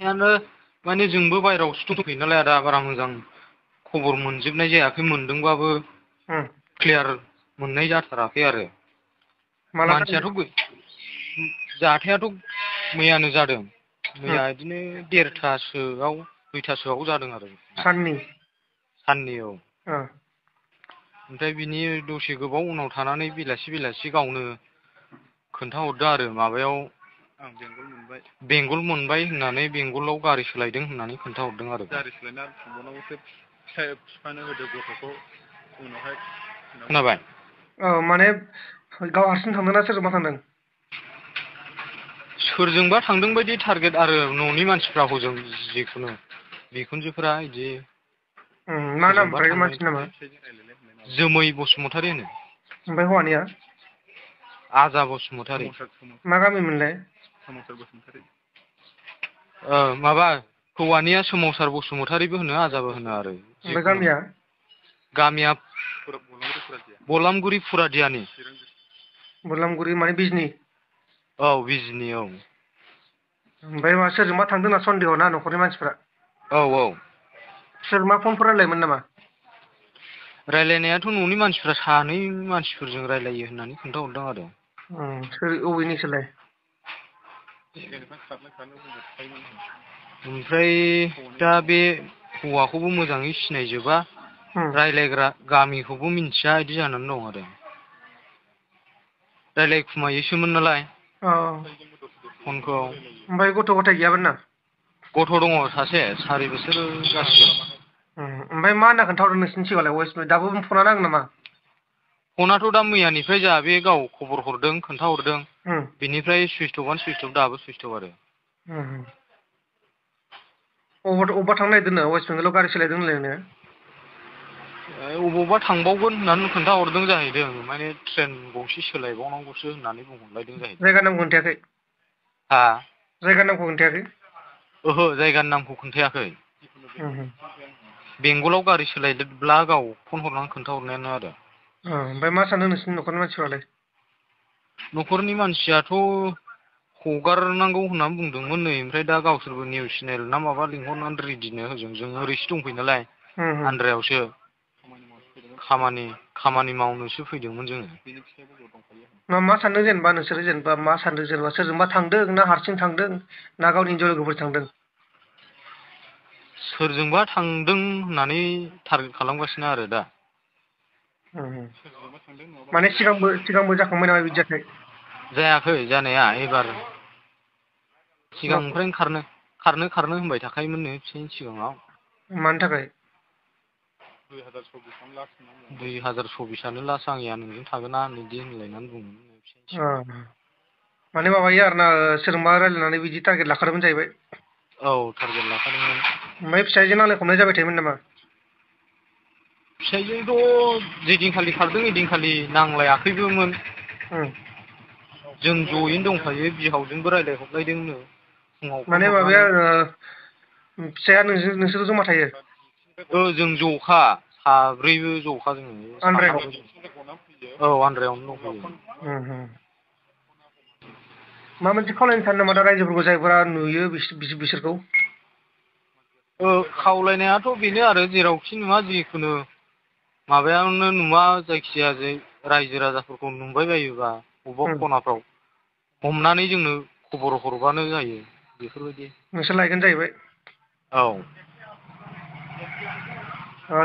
यानो माने जोंबो बायरावसो दंफैयो नालाय आदा बारा मोजां खबर मोनजोबनाय जायाखै मोनदोंबाबो क्लियार मोननाय जाथाराखै आरो माला मानसियाथ' जाथायाथ' मैयानो जादों मैया बिदिनो 1:30 2:00 जादों आरो साननि औ ओमफ्राय बिनि दसे गोबाव उनाव थानानै बेलासि गावनो खोन्थाहरदों आरो माबायाव आं बेंगल मोनबाय होननानै बेंगलाव गारि सोलायदों होननानै खोन्थाहरदों आरो गारि सोलायना थांबावनांगौसो बिफानो होदो गथ'खौ उनावहाय खोनाबाय औ माने गाव हारसिं थांदों ना सोरजोंबा थांदों सोरजोंबा थांदों बायदि टारगेट आरो न'नि मानसिफ्रा हजों जिखुनु बिखुनजोफ्रा बिदि मा नाम सोरजोंबा ओमफ्राय थांनाय मानसिनि नामा जोमै बसुमतारी होनो ओमफ्राय हौवानिया आजा बसुमतारी मा गामिमोनलाय माबा हौवानिया सोमावसार बसुमतारीबो होनो आजाबो होनो आरो ओमफ्राय जिखुनु गामिया गामिया बलामगुरि फुरादियानि बलामगुरि माने बिजनि औ बिजनि औ ओमफ्राय मा सोरजोंबा थांदों होनना सन्देह ना न'खरनि मानसिफ्रा औ सोर मा फनफोर रायलायोमोन नामा रायलायनायाथ' न'नि मानसिफ्रा सानै मानसिफोरजों रायलायो होननानै खोन्थाहरदों आरो सोर अबेनिसोलाय ओमफ्राय दा बे हौवाखौबो मोजाङै सिनायजोबा रायलायग्रा गामिखौबो मिन्थिया बिदि जानानै दं आरो रायलायखुमायोसोमोन नालाय फनखौ ओमफ्राय गथ' गथाय गैयामोन ना गथ' दङ सासे 4 बोसोर जासिगोन ओमफ्राय मा होनना खोन्थाहरदों नोंसिनि सिगाङावलाय वेस्ट दाबो फना नाङो नामा फनाथ' दा मैयानिफ्राय जा बे गाव खबर हरदों खोन्थाहरदों बिनिफ्राय सुइसटफआनो सुइसटफ दाबो सुइसटफ आरो अबावबा थांनो नागिरदोंनो वेस्ट बेंगलाव गारि सोलायदों होनलायनो अबावबा थांबावगोन होननानै खोन्थाहरदों जाहैदों माने ट्रेन गंसे सोलायबावनांगौसो होननानै बुंहरलायदों जाहैदों जायगा नामखौ खोन्थायाखै हा जायगा नामखौ खोन्थायाखै ओहो जायगानि नामखौ खोन्थायाखै बेंगलाव गारि सोलायदोंब्ला गाव फन हरनानै खोन्थाहरनायानो आरो ओमफ्राय मा सानदों नोंसोरनि न'खरनि मानसिफ्रालाय न'खरनि मानसियाथ' हगारनांगौ होननानै बुंदोंमोन नै ओमफ्राय दा गावसोरबो निउस चेनेल ना माबा लिंहरनानै रेडिनो होजों जों ओरैसो दंफैयो नालाय आन्द्रायावसो खामानि मावनोसो फैदोंमोन जोङो मा सानदों जेनेबा नोंसोरो जेनेबा मा सानदों जेनेबा सोरजोंबा थांदों ना हारसिं थांदों ना गावनि हिनजाव लोगोफोर थांदों सोरजोंबा थांदों होननानै टारगेट खालामगासिनो आरो दा माने सिगांबो जाखांबाय नामा बिदि जाथाय जायाखै जानाया एबार सिगांनिफ्रायनो खारनो होनबाय थाखायोमोननो बिसोरनि सिगाङाव मानि थाखाय 2024 लास्ट आंनिया नोंजों थागोना बिदि होनलायनानै बुङोमोन माने माबायो आरोना सोरजोंबा रायलायनानै बिदि टारगेट लाखादोंमोन जाहैबाय औ टारगेट लाखादोंमोन ओमफ्राय फिसाइजों नांलाय खमलाय जाबाय थायोमोन नामा फिसाइजोंथ' जेदिनखालि खारदों ओइदिनखालि नांलायाखैबोमोन जों जयैनो दंफायो बिहावजोंबो रायलायहरलायदोंनो फुङाव फन माने हरनानै माबाया फिसाया नोंसोर जमा थायो जों ज'खा साब्रैबो ज'खा जोङो आन्द्रायाव औ आन्द्रायावनो दंफैयो माबा मोनसे खावलायनो सानो नामा दा रायजोफोरखौ जायफोरा नुयो बिसोरखौ खावलायनायाथ' बेनो आरो जेरावखि नुवा जिखुनु माबायावनो नुवा जायखिजाया रायजो राजाफोरखौ नुबाय बायोबा बबेबा खनाफ्राव हमनानै जोंनो खबर हरबानो जायो बेफोरबायदि नोंसोर लायगोन जाहैबाय औ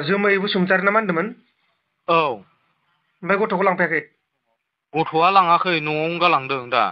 जोमै बसुमतारी ना मा होनदोंमोन औ ओमफ्राय गथ'खौ लांफायाखै गथ'आ लाङाखै न'आवनो गालांदों दा